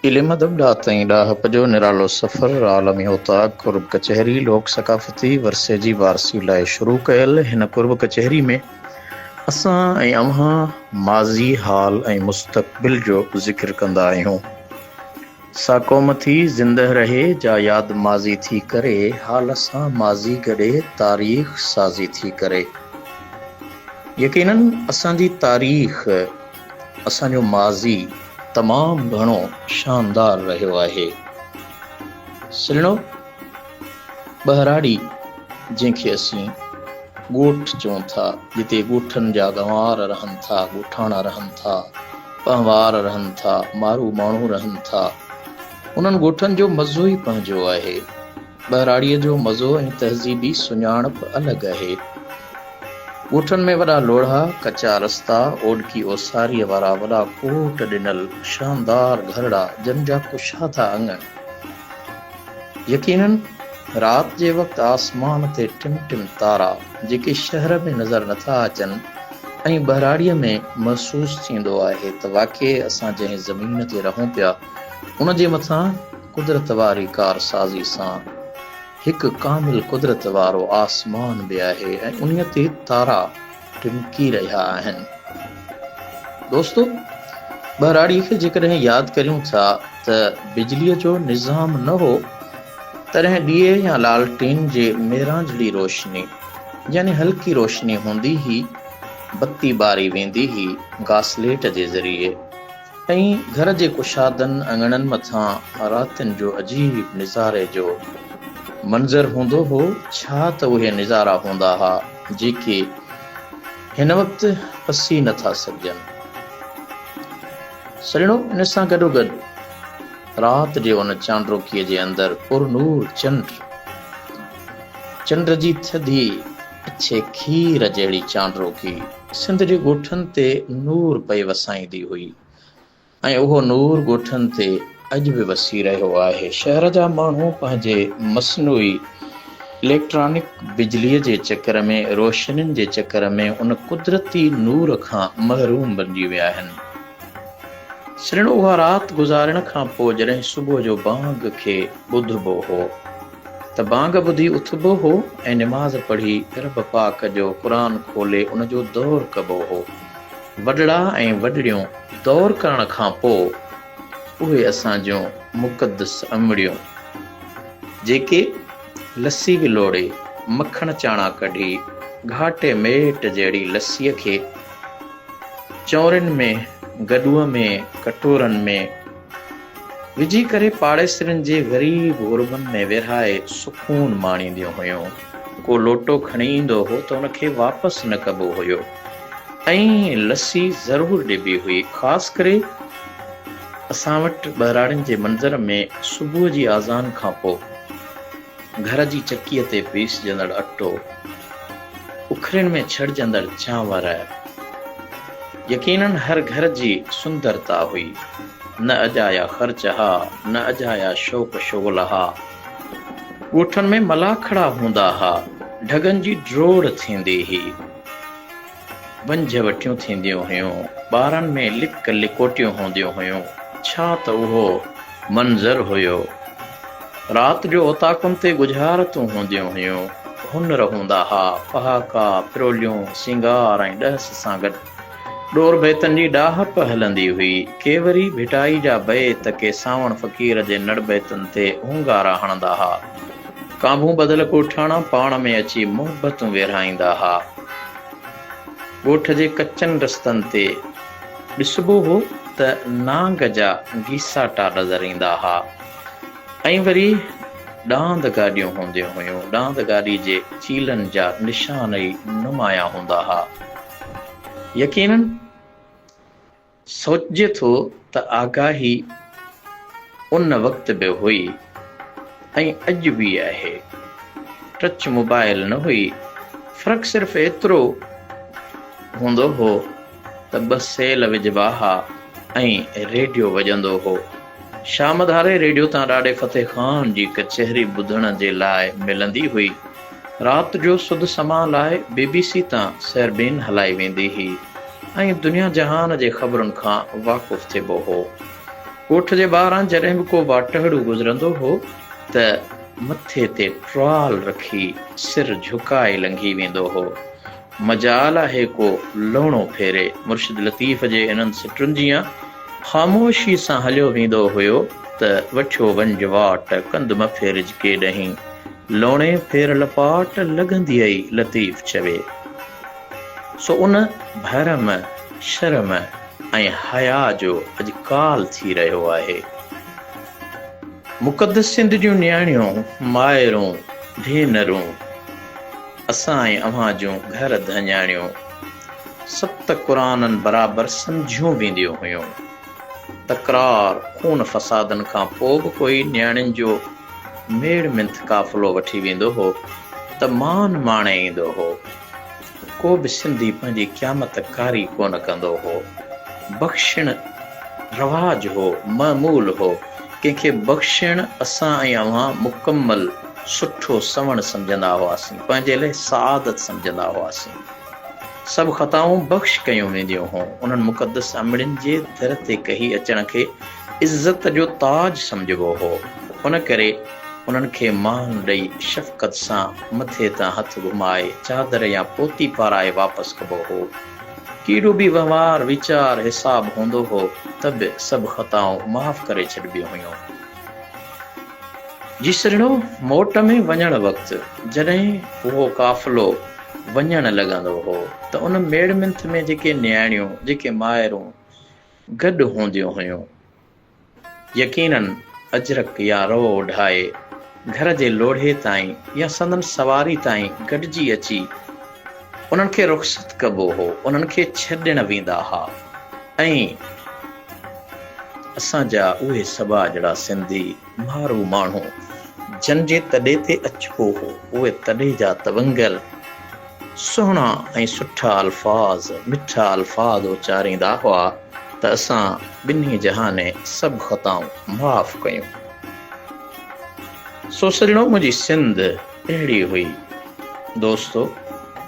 علم ادب ڏات ۽ ڏاهپ جو نرالو سفر عالمي اوطاق قرب ڪچهري لوڪ ثقافتي ورثي جي وارثي لاء شروع ڪيل هن قرب ڪچهري ۾ اسان ۽ اوهان ماضي، حال ۽ مستقبل جو ذڪر ڪندا آهيون. سا قوم ٿي زنده رهي جا ياد ماضي ٿي ڪري، حال سان ماضي گڏي تاريخ سازي ٿي ڪري. يقينن اسان جي تاريخ، اسان جو ماضي تمام گهڻو شاندار رهيو آهي. سلڻو ٻهراڙي جنهن کي اسين ڳوٺ چئون ٿا، جتي ڳوٺن جا ڳنوار رهن ٿا، ڳوٺاڻا رهن ٿا، پنهوار رهن ٿا، مارو ماڻهو رهن ٿا، انهن ڳوٺن جو مزو ئي پنهنجو آهي. ٻهراڙيء جو مزو ۽ تهذيبي سڃاڻپ الڳ آهي. ڳوٺن ۾ وڏا لوڙها، ڪچا رستا، اوڏڪي اوساريء وارا وڏا ڪوٽ ڏنل شاندار گهرڙا جن جا ڪشادا اڱڻ. يقينن رات جي وقت آسمان تي ٽم ٽم تارا جيڪي شهر ۾ نظر نٿا اچن ۽ ٻهراڙيء ۾ محسوس ٿيندو آهي ته واقعي اسان جنهن زمين تي رهون پيا ان جي مٿان قدرت واري ڪارسازي سان هڪ ڪامل قدرت وارو آسمان به آهي ۽ انهيء تي تارا ٽمڪي رهيا آهن. دوستو! ٻهراڙيء کي جيڪڏهن ياد ڪريون ٿا ته بجليء جو نظام نه هو، تڏهن ڏيئي يا لالٽين جي ميرانجهڙي روشني يعني هلڪي روشني هوندي هئي، بتي ٻاري ويندي هئي گاسليٽ جي ذريعي. ۽ گهر جي ڪشادن اڱڻن مٿان راتين جو عجيب نظاري جو منظر هوندو هو، ڇا ته اهي نظارا هوندا ها، جيڪي هن وقت پسي نه ٿا سگهجن. سڄڻو ان سان گڏوگڏ رات جي ان چانڊوڪيء جي اندر پرنور چنڊ، چنڊ جي ٿڌي اڇي کير جهڙي چانڊوڪي، سنڌ جي ڳوٺن تي نور پئي وسائيندي هئي ۽ اهو نور ڳوٺن تي اڄ به وسي رهيو آهي. شهر جا ماڻهو پنهنجي مصنوعي اليڪٽرانڪ بجليء جي چڪر ۾ روشنين جي چڪر ۾ ان قدرتي نور کان محروم بنجي ويا آهن. سرڻ اها رات گذارڻ کان پوء جڏهن صبح جو بانگ کي ٻڌبو هو. ته بانگ ٻڌي اٿبو هو ۽ نماز پڙهي رب پاڪ جو قرآن کولي ان جو دور ڪبو هو. وڏڙا ۽ وڏڙيون دور ڪرڻ کان پوء اهي اسان جون مقدس امڙيون جيڪي لسي ولوڙي، مکڻ چاڻا ڪڍي، گهاٽي ميٽ جهڙي لسيء کي چؤنرين ۾، گڏوء ۾، ڪٽورن ۾، وجهي ڪري پاڙيسرين جي غريب غربن ۾ ورهائي سڪون ماڻينديون هيون. ڪو لوٽو کڻي ايندو هو ته ان کي واپس نه ڪبو هيو ۽ لسي ضرور ڏبي هئي. خاص ڪري اسان وٽ ٻهراڙين جي منظر ۾ صبح جي آذان کان پوء گهر جي چڪيء تي پيسجندڙ اٽو، اکرين ۾ ڇڙجندڙ چانور يقيناً هر گهر جي سندرتا هئي. نه اجايا خرچ ها، نه اجايا شوق شغل ها. ڳوٺن ۾ ملاکڙا هوندا ها، ڍڳن جي ڊوڙ ٿيندي هئي. ونجهه وٺيون ٿينديون هيون، ٻارن ۾ لڪ لڪوٽيون هونديون هيون، ڇا ته اهو منظر هيو. رات جو اوطاقن تي ڳجهارتون هونديون هيون، هنر هوندا ها، پهاڪا، پروليون، سينگار ۽ ڏهس سان گڏ ڏور بيتن جي ڏاهپ هلندي هئي. ڪي وري ڀٽائي جا بيت، ڪي سانوڻ فقير جي نڙ بيتن تي هونگارا هڻندا ها. ڪانڀون ٻڌل ڳوٺاڻا پاڻ ۾ اچي محبتون ورهائيندا ها. ڳوٺ جي ڪچن رستن تي ڏسبو هو ته نانگ جا گيساٽا نظر ايندا ها ۽ وري ڏاند گاڏيون هونديون هيون. ڏاند گاڏي جي چيلن جا نشان ئي نمايان هوندا ها. يقينن سوچجي ٿو ته آگاهي ان وقت به هئي ۽ اڄ به آهي. ٽچ موبائل نه هئي، فرق صرف ايترو هوندو هو ته ٻه سيل وجهبا ها ۽ ريڊيو وڄندو هو. شام ڌاري ريڊيو تان ڏاڏي فتح خان جي ڪچهري ٻڌڻ جي لاء ملندي هئي. رات جو سڌ سماء لاء بي بي سي تان سيربين هلائي ويندي هئي ۽ دنيا جهان جي خبرن کان واقف ٿيبو هو. ڳوٺ جي ٻاهران جڏهن به ڪو واٽهڙو گذرندو هو ته مٿي تي ٽوال رکي سر جهڪائي لنگهي ويندو هو. مجال آهي ڪو لوڻو ڦيري مرشد لطيف جي انهن سٽن جيان خاموشي سان هليو ويندو هيو ته وٺيو وڃج واٽ، ڪنڌ م ڦيرج ڪيڏهين، لوڻي ڦير لپاٽ، لڳنديئي لطيف چوي. سو ان ڀرم، شرم ۽ حياء جو اڄ ڪال ٿي رهيو آهي. مقدس سنڌ جون نياڻيون، مائرون، ڀينرون، اسان ۽ اوهان جون گهر ڌڃاڻيون ست قرآنن برابر سمجهيون وينديون هيون. تڪرار، خون فسادن کان پوء به ڪوئي نياڻين جو ميڙ منٿ قافلو وٺي ويندو هو ته مان ماڻي ايندو هو. ڪو به سنڌي پنهنجي قيامت ڪاري ڪونه ڪندو هو. بخشڻ رواج هو، معمول هو. ڪنهن کي بخشڻ اسان ۽ اوهان مڪمل سٺو سوڻ سمجهندا هئاسين، پنهنجي لئه سعادت سمجهندا هئاسين. سڀ خطائون بخش ڪيون وينديون هون. انهن مقدس امڙين جي در تي ڪهي اچڻ کي عزت جو تاج سمجهبو هو. ان ڪري انهن کي مان ڏئي شفقت سان مٿي تان هٿ گهمائي چادر يا پوتي پارائي واپس ڪبو هو. ڪيڏو به وهنوار، ويچار، حساب هوندو هو ته به سڀ خطائون معاف ڪري ڇڏبيون هيون. جي سرڻو موٽ ۾ وڃڻ وقت جڏهن اهو قافلو وڃڻ لڳندو هو ته ان ميڙ منٿ ۾ جيڪي نياڻيون، جيڪي مائرون گڏ هونديون هيون، يقيناً اجرڪ يا رئو اوڍائي گهر جي لوڙهي تائين يا سندن سواري تائين گڏجي اچي انهن کي رخصت ڪبو هو، انهن کي ڇڏڻ ويندا ها ۽ اسان جا اهي سٻاجهڙا سنڌي مارو ماڻهو جن جي تڏي تي اچبو هو، اهي تڏي جا تونگر سهڻا ۽ سٺا الفاظ، مٺا الفاظ اچاريندا هئا ته اسان ٻنهي جهاني سڀ خطائون معاف ڪيون. سو سڄڻو منهنجي سنڌ اهڙي هئي. دوستو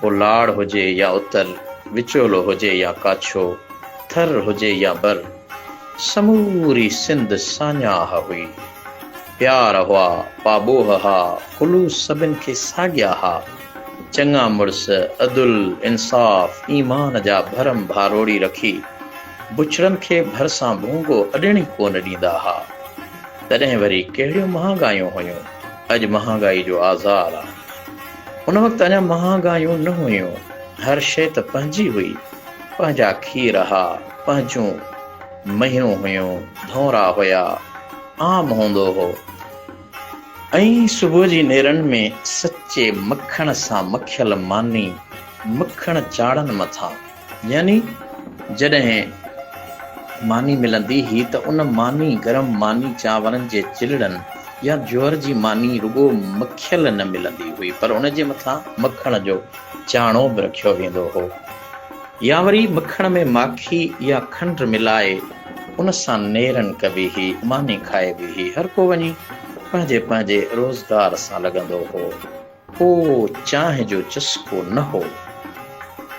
پوء لاڙ هجي يا اتر، وچولو هجي يا ڪاڇو، ٿر هجي يا بر، سموري سنڌ ساڃاهه هئي. پيار هئا، پاٻوهه ها، خلوص سڀن کي ساڳيا ها. چڱا مڙس، عدل، انصاف، ايمان جا ڀرم ڀاروڙي رکي، بڇڙن کي ڀرسان ڀونگو اڏڻ ئي ڪونه ڏيندا ها. تڏهن وري ڪهڙيون مهانگايون هيون، اڄ مهانگائي جو آزار آ. ان وقت اڃا مهانگايون نه هيون، هر شيء ته پنهنجي هئي، پنهنجا کير ها، پنهنجون مهيون هيون، ڌونرا هيا، عام هوندو هو. ۽ صبح جي نيرن ۾ سچي مکڻ سان مکيل ماني مکڻ چاڙهن مٿان يعني جڏهن ماني ملندي هئي ته ان ماني گرم ماني چانورن جي چلڙن يا جوئر جي ماني رڳو مکيل نه ملندي هئي پر ان جي مٿان مکڻ جو چاڻو به رکيو ويندو هو يا وري مکڻ ۾ ماکي يا کنڊ ملائي ان سان نيرن ڪبي هئي، ماني کائبي هئي. هر ڪو وڃي پنهنجي پنهنجي روزگار سان لڳندو هو. ڪو چانهه جو چسڪو نه هو.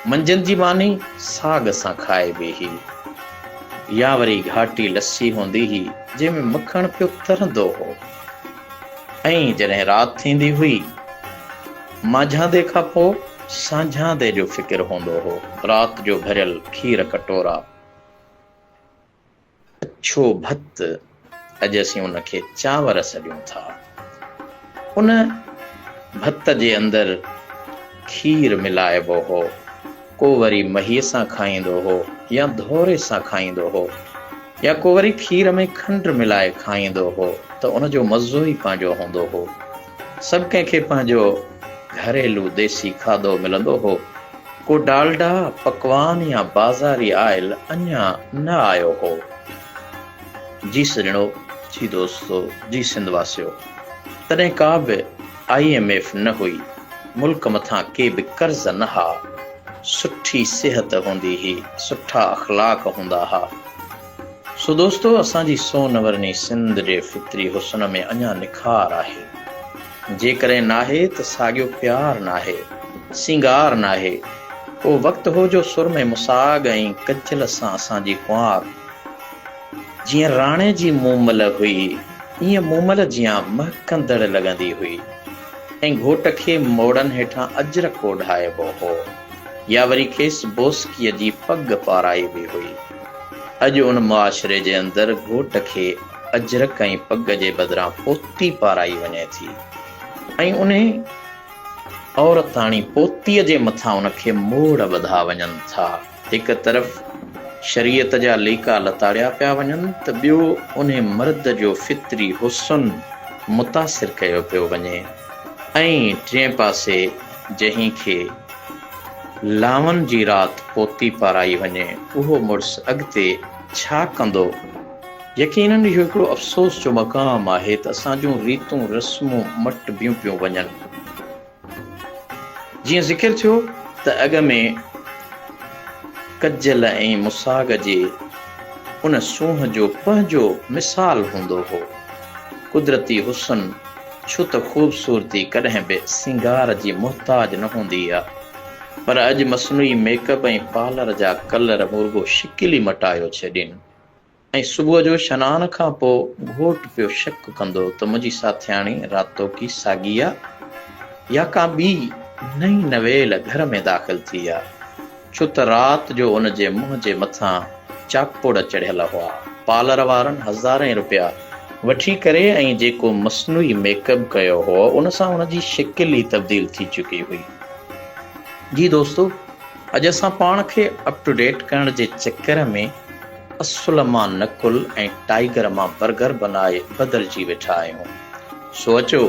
منجهند جي ماني ساڳ سان کائبي هئي يا وري گهاٽي لسي هوندي هئي، جنهن ۾ مکڻ پيو ترندو هو. ۽ جڏهن رات ٿيندي هئي، مانجهاندي کان پوء سانجهاندي جو فڪر هوندو هو. رات جو ڀريل کير ڪٽورا. اڇو ڀت، اڄ اسين ان کي چانور سڏيون ٿا. ان ڀت جي اندر کير ملائبو هو. ڪو وري مهيء سان کائيندو هو يا ڌوري سان کائيندو هو يا ڪو وري کير ۾ کنڊ ملائي کائيندو هو ته ان جو مزو ئي پنهنجو هوندو هو. سڀ ڪنهن کي پنهنجو گهريلو ديسي کاڌو ملندو هو. ڪو ڊالڊا، پڪوان يا بازاري آئل اڃا نه آيو هو. جي سڄڻو، جي دوستو، جي سنڌ واسيو، تڏهن ڪا به I M F نه هئي، ملڪ مٿان ڪي به قرض نه ها، سٺي صحت هوندي هئي، سٺا اخلاق هوندا ها. سو دوستو اسان جي سون ورني سنڌ جي فطري حسن ۾ اڃا نکار آهي. جيڪڏهن ناهي ته ساڳيو پيار ناهي، سينگار ناهي. ڪو وقت هو جو سرمي مساڳ ۽ ڪجل سان اسان جي ڪنوار. جيئن راڻي جي مومل هئي، ايئن مومل جيان مهڪندڙ لڳندي هئي ۽ گهوٽ کي موڙن هيٺان اجرڪ اوڍائبو هو يا وري کيس بوسڪيء جي پڳ پارائبي هئي. اڄ ان معاشري جي اندر گهوٽ کي اجرڪ ۽ پڳ جي بدران پوتي پارائي وڃي ٿي ۽ انهي عورتاڻي پوتيء جي مٿان ان کي موڙ ٻڌا وڃن ٿا. هڪ طرف شريعت جا ليڪا لتاڙيا پيا وڃن ته ٻيو انهي مرد جو فطري حسن متاثر ڪيو پيو وڃي ۽ ٽئين پاسي جنهن کي لاون جي رات پوتي پارائي وڃي اهو مڙس اڳتي ڇا ڪندو؟ يقينن اهو هڪڙو افسوس جو مقام آهي ته اسان جون ريتون رسمون مٽبيون پيون وڃن. جيئن ذڪر ٿيو ته اڳ ۾ ڪجل ۽ مساڳ جي ان سونهن جو پنهنجو مثال هوندو هو. قدرتي حسن ڇو ته خوبصورتي ڪڏهن به سينگار جي محتاج نه هوندي آ. پر اڄ مصنوعي ميڪ اپ ۽ پارلر جا ڪلر مورڳو شڪل ئي مٽايو ڇڏين. ۽ صبح جو شنان کان پوء گهوٽ پيو شڪ ڪندو ته منهنجي ساٿياڻي راتوڪي ساڳي آ يا ڪا ٻي نئين نويل گهر ۾ داخل ٿي آ، ڇو ته رات جو ان جي منهن جي مٿان چاپڙ چڙهيل هئا. پارلر وارن هزارين رپيا وٺي ڪري ۽ جيڪو مصنوعي ميڪ اپ ڪيو هو ان سان ان جي شڪل ئي تبديل ٿي چڪي هئي. جي دوستو اڄ اسان پاڻ کي اپ ٽو ڊيٽ ڪرڻ جي چڪر ۾ اصل مان نقل ۽ ٽائيگر مان برگر بنائي بدلجي ويٺا آهيون. سو اچو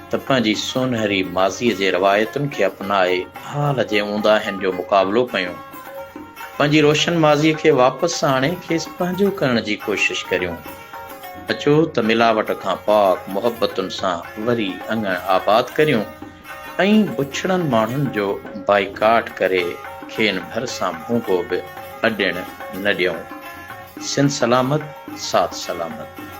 ته پنهنجي سونهري ماضيء جي روايتن کي اپنائي حال جي اونداهين جو مقابلو ڪيون. پنهنجي روشن ماضيء کي واپس آڻي کيس پنهنجو ڪرڻ جي ڪوشش ڪريون. اچو ته ملاوٽ کان پاڪ محبتن سان وري اڱڻ آباد ڪريون. ۽ بڇڙن ماڻهن جو بائيڪاٽ ڪري کين ڀرسان ڀونگو به اڏڻ نه ڏيون. سنڌ سلامت ساٿ سلامت.